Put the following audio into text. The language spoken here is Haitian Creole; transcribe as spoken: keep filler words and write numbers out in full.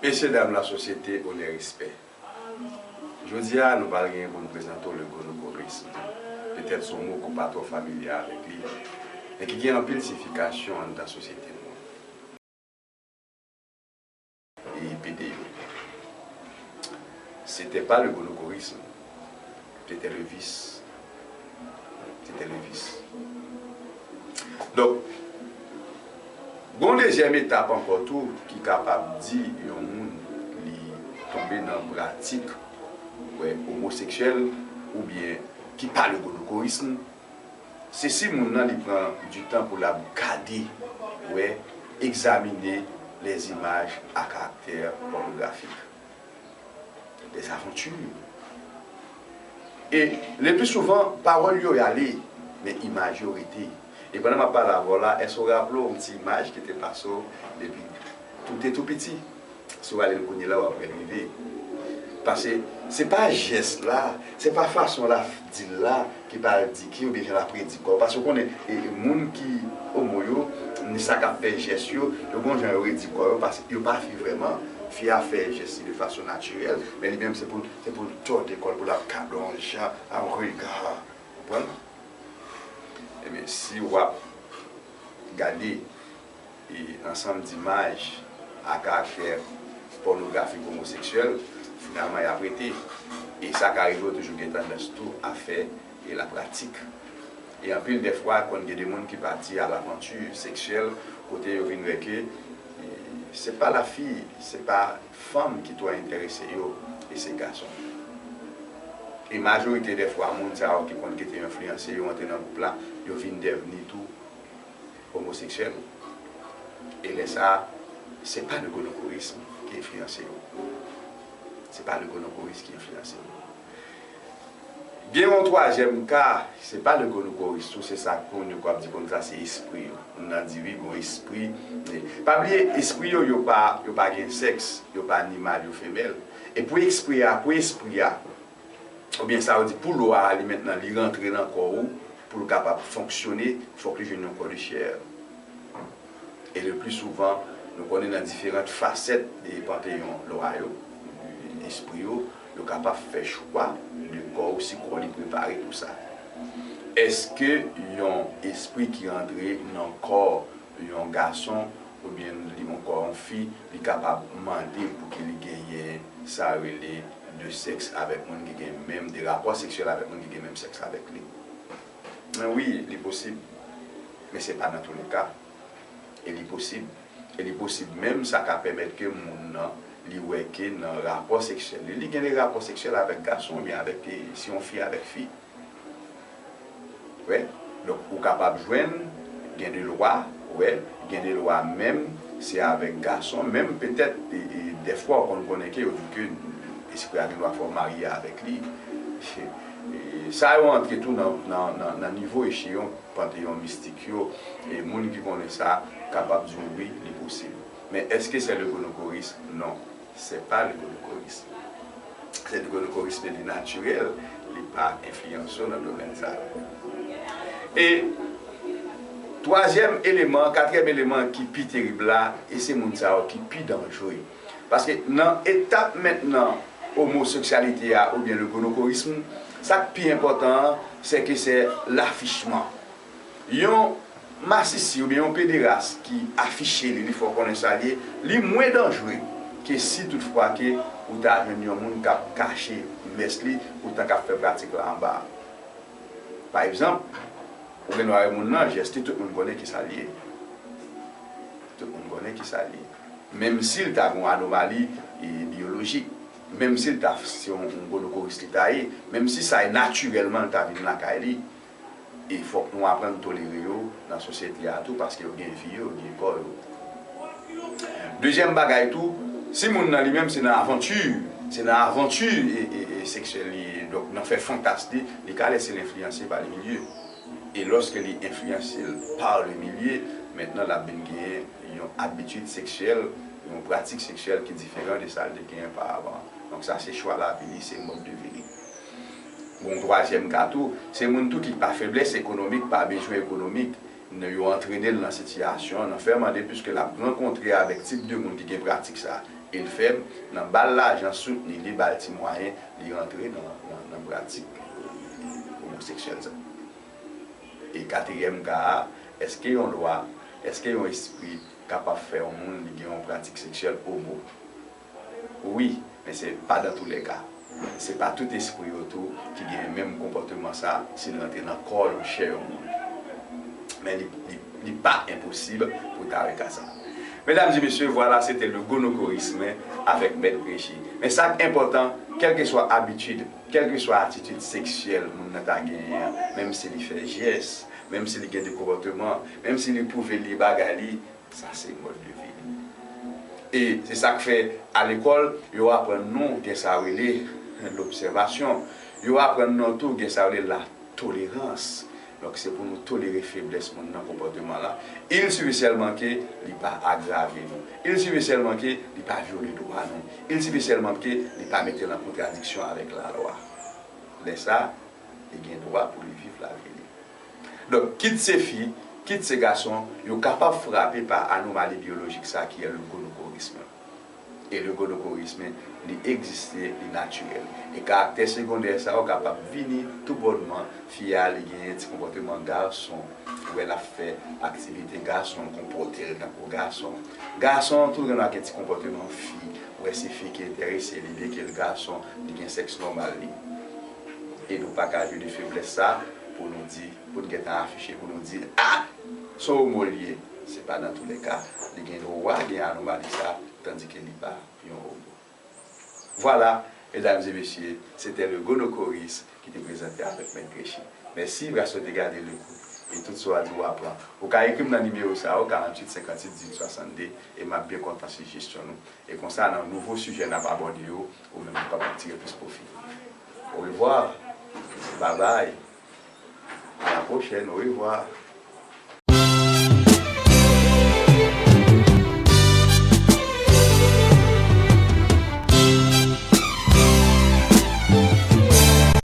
Mesye dam lasosyete, onè, respè. Jodi a, nou pral genyen pou n prezante w le gonokorism. Petèt se yon mo ke w pa twò familye avèk li, men ki gen anpil siyifikasyon anndan sosyete nou an. E pede yo. C'était pas le gonokorisme, c'était le vice. C'était le vice. Donk, gen yon dezyèm etap ankò tou ki kapab di yon moun li tonbe nan pratik, wè, omoseksyèl oubyen ki pa le gonokorism, se si moun nan li pran du temps pou l ap gade, wè, egzamine les images à caractère pornographique. Des aventures. E le pli souvan, pawòl yo y ale, men imaj yo rete. E pandan m ap pale avè w la, èske w raple w yon ti imaj ki te pase w depi ou te tou piti? Si w ale l kounye la, w ap wè l rive. Paske se pa jès la, se pa fason l ap di l la ki pral di ki oubyen jan l ap redi kò l. Paske w konnen, e, e, moun ki omo yo, ni sa k ap fè jès yo, yo gen yon jan yo redi kò yo, paske yo pa fi vrèman. Fi a fè jès li de fason natirèl, men li menm se pou, se pou l tòde kò l, pou l ap gade yon jan, ap rega. Konprann? Ebyen, si w ap gade e ansanm dimaj a karaktè pònografik omoseksyèl, finalman y ap rete. E sa ka rive w toujou gen tandans tou a fè e lapratik. E anpil dèfwa, konn gen de moun ki pati a lavanti seksyèl, kote yo vin wè ke e se pa lafi, se pa fanm ki twò enterese yo, e se gason. E majorite dèfwa, moun sa yo ki konn ki te enfliyanse yo antre nan gwoup la, yo vin devni tou omoseksyèl. E lè sa a, se pa le gonokorism ki enfliyanse yo. Se pa le gonokorism ki enfliyanse yo. Gen yon twazyèm ka, se pa le gonokorism tou, se sa moun yo k ap di konn sa, se espri yo. Moun nan di wi, gon espri. Men pa bliye, espri yo, yo pa, yo pa gen sèks, yo pa ni mal, yo femèl. E pou espri a, pou espri a, oubyen sa yo di pou lwa a li mentnan li rantre nan kò ou, pou l kapab fonksyone, fòk li jwenn yon kò de chè. E le pli souvan, nou konnen nan diferan fasèt de panteyon lwa yo, espri yo, yo kapab fè chwa de kò ou si kò w li prepare pou sa. Èske yon espri ki rantre nan kò yon gason oubyen li ankò yon fi, li kapab mande pou ke li genyen sa yo rele de sèks avèk moun ki gen menm, de rapò seksyèl avèk moun ki gen menm sèks avèk li. Men wi, li posib. Men se pa nan touleka. E li posib. E li posib menm, sa ka pèmèt ke moun nan, li wè ke nan rapò seksyèl li, li gen de rapò seksyèl avèk gason oubyen avèk, e, si yon fi avèk fi. Wè. Donk, ou kapab jwenn, gen de lwa, wè, gen de lwa menm, se avèk gason, menm petèt, e, e, dèfwa ou konn konnen ke yo di ke espri a gen dwa fè w marye avèk li. E, sa yo antre tou nan, nan, nan, nan nivo echeyon panteyon mistik yo, e moun ki konnen sa kapab di w wi, li posib. Men èske se le gonokoris? Non. Se pa le gonokoris. Se le gonokoris, men li natirèl, li pa enfliyanse w nan domèn sa yo. E twazyèm eleman, katriyèm eleman ki pi terib la, e se moun sa yo ki pi danjre. Paske nan etap mentnan omoseksyalite a oubyen le gonokorism, sa k pi enpòtan an, se ke se lafichman. Yon masisi oubyen yon pederas ki afiche li, li fè w konnen sa l ye, li mwen danjre ke si toutfwa ke ou ta jwenn yon moun k ap kache mès li, ou ta k ap fè pratik la anba. Pa egzanp, ou gen dwa wè moun nan, jès li, tout moun konnen ki sa l ye. Tout moun konnen ki sa l ye. Menm si l ta gen yon anomali, e, biyolojik, menm si l ta, se yon, yon gonokoris li ta ye, menm si sa e natirèlman l ta vin lakay li, e fòk nou aprann tolere yo nan sosyete a tou, paske yo gen vi yo, yo gen kò yo. Dezyèm bagay tou, si moun nan li menm se nan avanti, se nan avanti e, e, e seksyèl li ye, donk nan fè fantas li, li ka lese l enfliyanse pa le milye. E lòske li enfliyanse l pa le milye, mentnan l ap vin genyen yon abitid seksyèl, yon pratik seksyèl ki diferan de sa l te genyen paravan. Donk sa se chwa lavi li, se mòd de vi li. Bon, twazyèm ka tou, se moun tou ki pa feblès ekonomik, pa bezwen ekonomik, nan yo antrene l nan sitiyasyon an, nan fè mande, piske l ap rankontre avèk tip de moun ki gen pratik sa. E l fè m, nan ba l lajan, soutni li, ba l ti mwayen, li rantre nan, nan, nan pratik omoseksyèl sa. E katriyèm ka a, èske yon lwa, èske yon espri kapab fè yon moun li gen yon pratik seksyèl omo? Wi, men se pa dans tous les cas. Se pa tout espri yo tou ki gen menm konpòteman sa si l rantre nan kò yon chè yon moun. Men li, li, li pa enposib pou ta wè ka sa. Medam e mesye, vwala, se te le gonokorisme avèk Mèt Rechi. Men sa k enpòtan, kèlkeswa abitid, kèlkeswa atitid seksyèl moun nan ta genyen an, menm si li fè jès, menm si li gen de konpòteman, menm si li pwouve li bagay li, sa se mòd de vi li. E se sa k fè, alekòl, yo aprann nou gen sa yo rele lobsèvasyon. Yo aprann nou tou gen sa yo rele latolerans. Donk, se pou nou tolere feblès moun nan, konpòteman la. Il suffit sèlman ke li pa agrave nou. Il suffit sèlman ke li pa vyole dwa nou. Il suffit sèlman ke li pa mete l an kontradiksyon avèk lalwa. Lè sa, li gen dwa pou li viv lavi li. Donk, kit se fi, kit se gason, yo kapab frape pa anomali biyolojik sa ki rele le gonokorisme. E le gonokorisme, li egziste, li natirèl. E karaktè segondè sa yo kapab vini toubònman, fi a, li genyen ti konpòteman gason, ou wè l ap fè aktivite gason, l konpòte l tankou gason. Gason an tou gen dwa gen ti konpòteman fi, ou wè se fi ki enterese li, byenke l gason, li gen sèks nòmal li. E nou pa ka jwe de feblès sa pou nou di, pou n gentan afiche, pou nou di, a! Se yon omo li ye. Se pa dans tous les cas. Li gen dwa gen anomali sa, tandike li pa yon omo. Vwala, medam e mesye, se te le gonokoris ki te prezante avèk Mèt Rechi. Mèsi paske w te gade le kou. E tout sa w a di w aprann. Ou ka ekri m nan nimewo sa yo, karanntuit, senkantuit, dizuit, swasannde, e m ap byen kontan sijesyon nou. E konsa, nan nouvo sijè n ap abòde yo, ou menm ou kapab tire plis pwofi. Orevwa. Babay. A la pwochèn. Orevwa.